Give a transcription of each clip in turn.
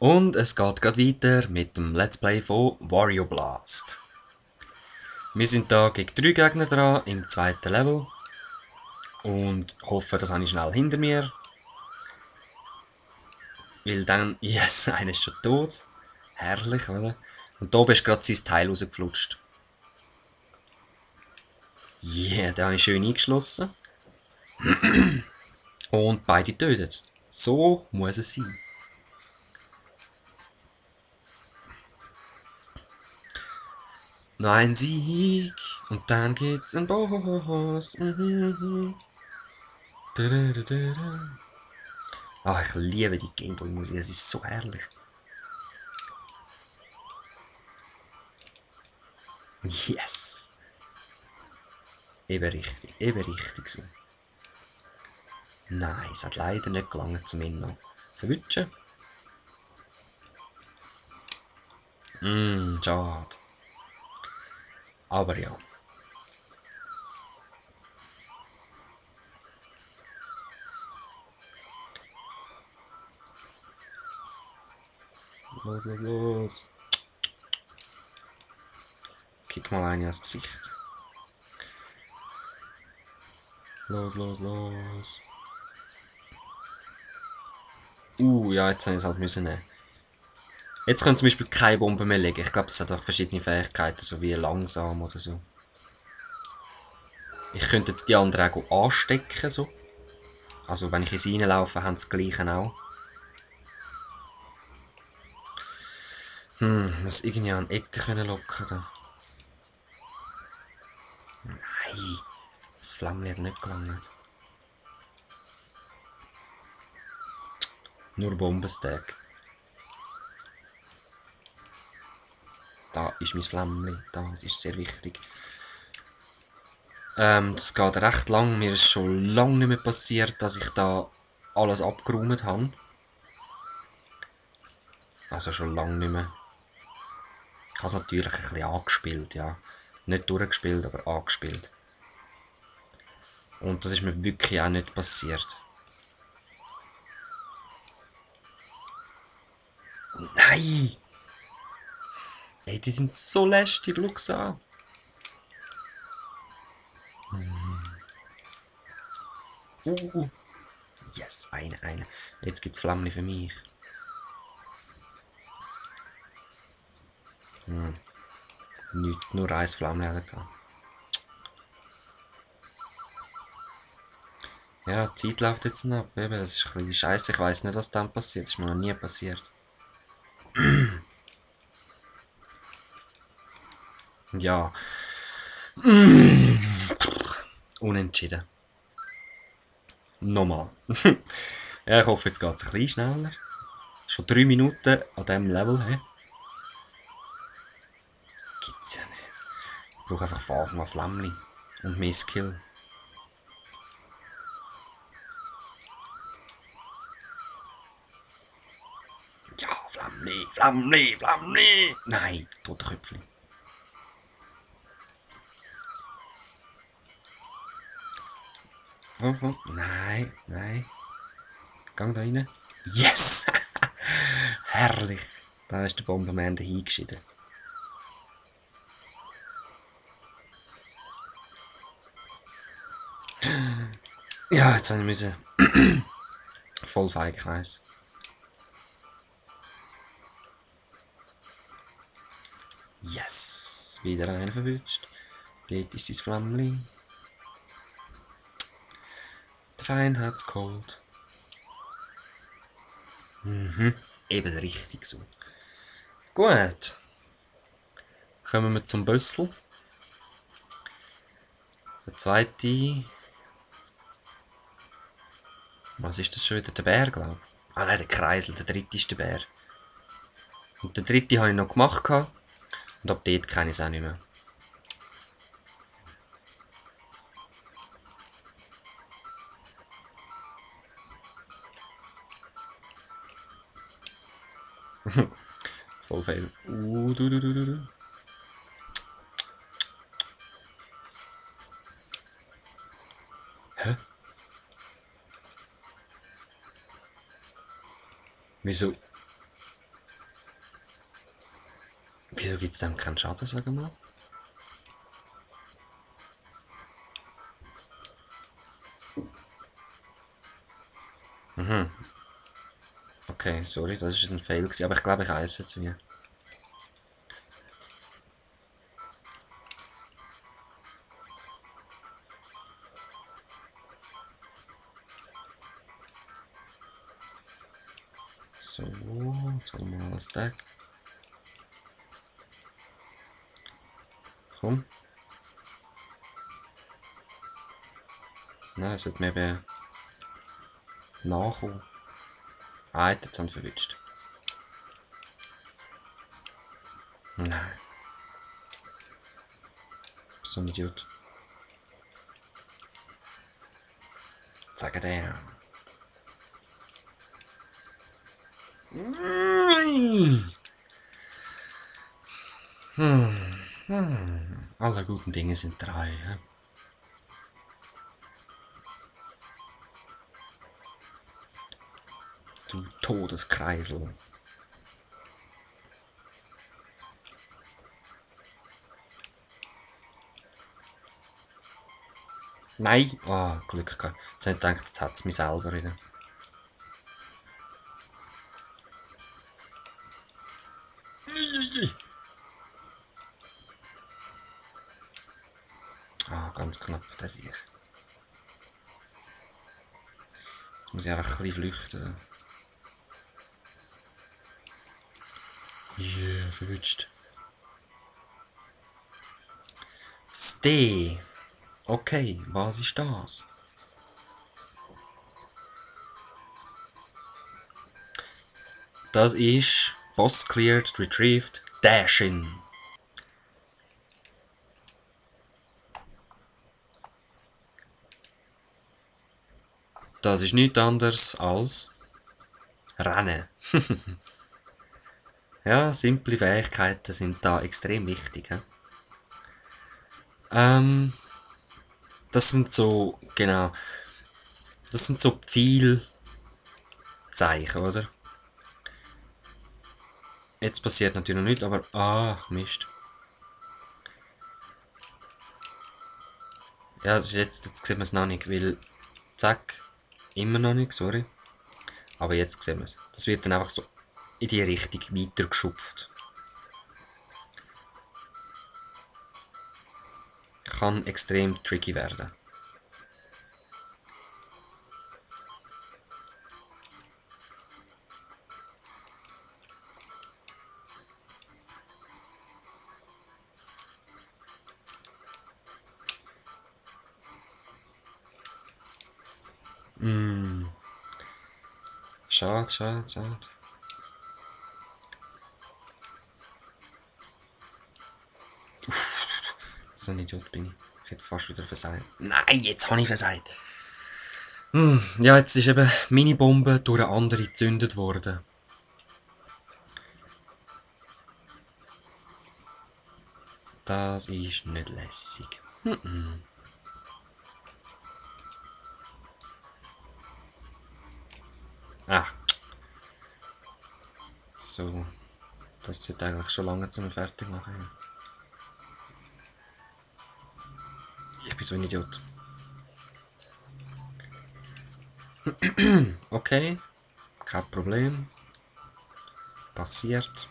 Und es geht gerade weiter mit dem Let's Play von Wario Blast. Wir sind da gegen 3 Gegner dran im zweiten Level. Und hoffe, das habe ich schnell hinter mir. Weil dann, yes, einer ist schon tot. Herrlich, oder? Und da ist gerade sein Teil rausgeflutscht. Yeah, den habe ich schön eingeschlossen. Und beide tötet. So muss es sein. Noch ein Sieg. Und dann gibt's ein Boss. Ah, ich liebe die Gameboy-Musik, es ist so herrlich. Yes! Eben richtig so. Nein, es hat leider nicht gelangt, um ihn noch zu verwutschen. Schade. Aber ja. Los, los, los. Kick mal einen ans Gesicht. Los, los, los. Ja, jetzt habe ich es halt müssen nehmen. Jetzt können zum Beispiel keine Bombe mehr legen. Ich glaube, das hat auch verschiedene Fähigkeiten, so wie langsam oder so. Ich könnte jetzt die anderen auch anstecken, so. Also wenn ich in sie reinlaufe, haben sie das gleiche auch. Muss irgendwie an Ecken können locken da. Nein, das Flammli hat nicht gelangt. Nur Bombenstack. Da ist mein Flammli, das ist sehr wichtig. Das geht recht lang, mir ist schon lange nicht mehr passiert, dass ich da alles abgeräumt habe. Also schon lange nicht mehr. Ich habe es natürlich ein bisschen angespielt, ja. Nicht durchgespielt, aber angespielt. Und das ist mir wirklich auch nicht passiert. Nein! Ey, die sind so lästig, schau's an. Yes, eine. Jetzt gibt's Flammli für mich. Nicht nur ein Flammli hat er gehabt. Ja, die Zeit läuft jetzt noch ab. Eben, das ist ein bisschen scheiße. Ich weiss nicht, was dann passiert. Das ist mir noch nie passiert. Ja. Unentschieden. Nochmal. Ja, ich hoffe, jetzt geht es ein bisschen schneller. Schon 3 Minuten an diesem Level. He? Gibt's ja nicht. Ich brauche einfach von Anfang an Flammli. Und mehr Skill. Ja, Flammli. Nein, tote Köpfli. Oh. Nein. Gang da rein. Yes! Herrlich. Da ist der Bomberman hingeschieden. Ja, jetzt müssen wir voll feig, ich weiss. Yes! Wieder einer verwünscht. Dort ist sein Flammli. Der Feind hat's geholt. Eben richtig so. Gut. Kommen wir zum Büssel. Der zweite. Was ist das schon wieder? Der Bär, glaube ich. Ah nein, der Kreisel. Der dritte ist der Bär. Und der dritte habe ich noch gemacht. Und ab dort kenne ich es auch nicht mehr. Voll fail. Du. Hä? Wieso? Wieso gibt es dem keinen Schaden, sagen wir mal? Okay, sorry, das war ein Fail gewesen, aber ich glaube, ich weiß jetzt wie. So, jetzt holen wir mal das Deck. Komm. Nein, es sollte mir eben nachkommen. Ah, jetzt haben sie verwünscht. Nein. So ein Idiot. Sag der. Alle guten Dinge sind drei. Ja? Du Todeskreisel. Nein! Ah, Glück gehabt. Jetzt habe ich gedacht, jetzt hat es mich selber wieder. Ah, ganz knapp, das sehe ich. Jetzt muss ich einfach ein bisschen flüchten. Yeah, verwünscht. Steh. Okay, was ist das? Das ist Boss Cleared, Retrieved, Dashin. Das ist nichts anderes als Rennen. Ja, simple Fähigkeiten sind da extrem wichtig. He? Das sind so, genau, das sind so Pfeilzeichen, oder? Jetzt passiert natürlich noch nichts, aber ach Mist. Ja, das ist jetzt sehen wir es noch nicht, weil zack, immer noch nicht, sorry. Aber jetzt sehen wir es. Das wird dann einfach so in die Richtung weitergeschupft. Kann extrem tricky werden. Schade, schade, schade. So ein Idiot bin ich. Ich hätte fast wieder versagt. Nein, jetzt habe ich versagt. Ja, jetzt ist eben meine Bombe durch eine andere gezündet worden. Das ist nicht lässig. Ah. So. Das sollte eigentlich schon lange zum fertig machen. Ich bin so ein Idiot. Okay. Kein Problem. Passiert.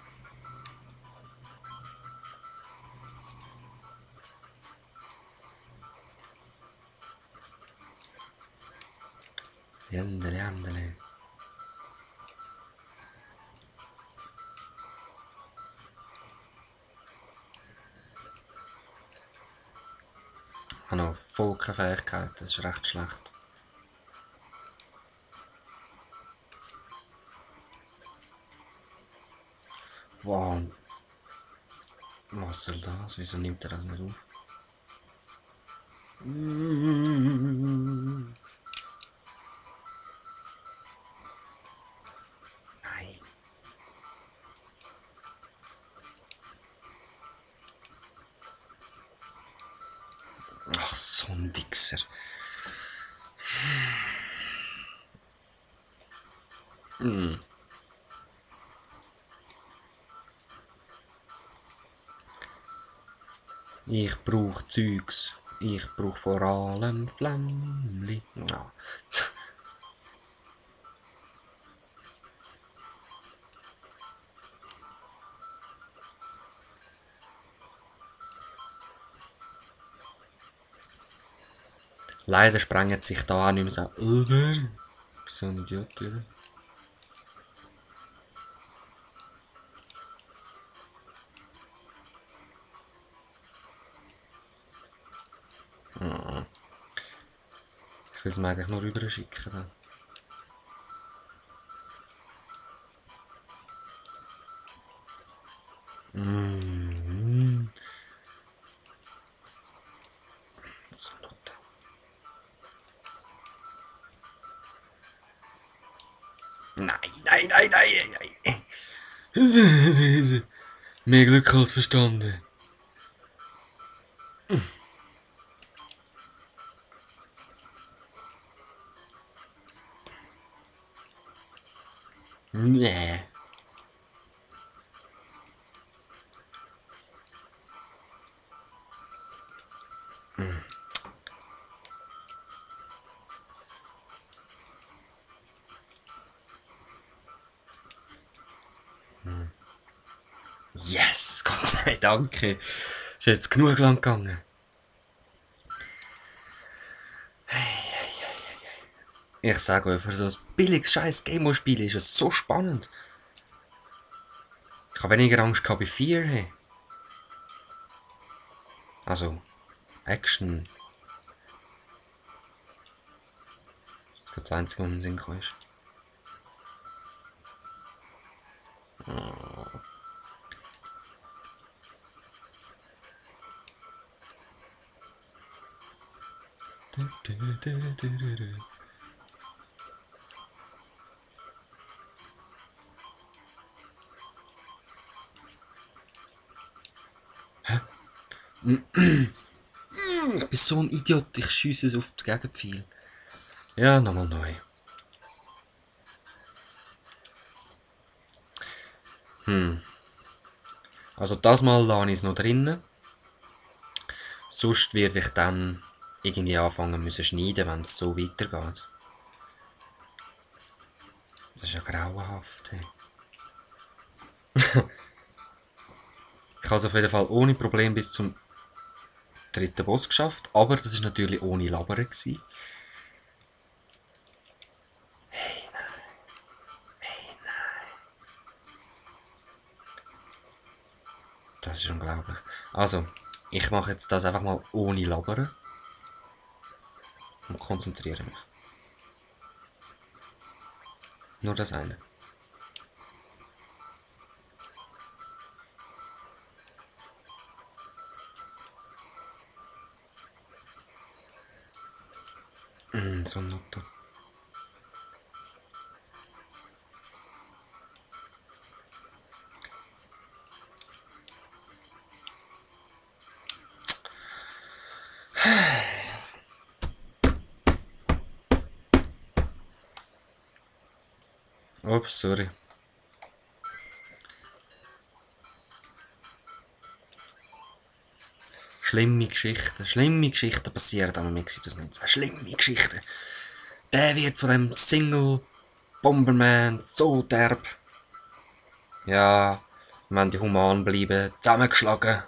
Jändele, jändele. Ich habe noch voll keine Fähigkeit. Das ist recht schlecht. Wow. Was soll das? Wieso nimmt er das nicht auf? Nein. Ach, so ein Wichser. Ich brauch Zeugs. Ich brauch vor allem Flämmli. Ja. Leider sprengen sich da auch nicht mehr so. Oder? So ein Idiot, oder? Ich will es mir eigentlich nur rüber schicken. Da. So, Note. Nein, nein, nein, nein, nein. Mehr Glück als verstanden. Nee. Yes, Gott sei Dank. Ist jetzt genug lang gegangen. Ich sage euch, für so ein billiges scheiß Game-Spiel ist es so spannend. Ich habe weniger Angst gehabt bei 4. Hey. Also, Action. Das ist das Einzige, was im Sinn kam. Ich bin so ein Idiot, ich schiesse es auf das Gegenpfeil. Ja, nochmal neu. Also das Mal lasse ich es noch drinnen. Sonst werde ich dann irgendwie anfangen müssen schneiden, wenn es so weitergeht. Das ist ja grauenhaft. Hey. Ich habe es auf jeden Fall ohne Problem bis zum 3. Boss geschafft, aber das ist natürlich ohne Labern gewesen. Hey nein. Hey nein. Das ist unglaublich. Also, ich mache jetzt das einfach mal ohne Labern und konzentriere mich. Nur das eine. So ein Note. Ups, sorry. Schlimme Geschichten passieren am Exodus 19. Schlimme Geschichten. Der wird von dem Single Bomberman so derb. Ja, wenn die human bleiben, zusammengeschlagen.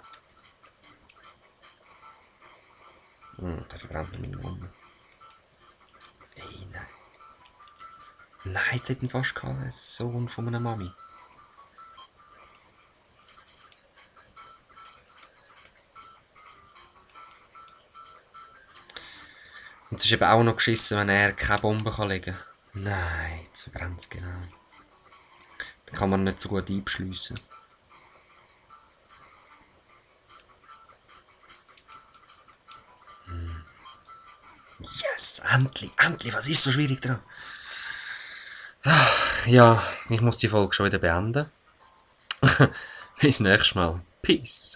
Der verbrennt mir meine Wunden. Ey, nein. Nein, jetzt hat ihn fast gehabt, der Sohn von meiner Mami. Und es ist eben auch noch geschissen, wenn er keine Bombe legen kann. Nein, jetzt verbrennt es genau. Dann kann man nicht so gut einschliessen. Yes, endlich, endlich, was ist so schwierig dran? Ja, ich muss die Folge schon wieder beenden. Bis nächstes Mal. Peace.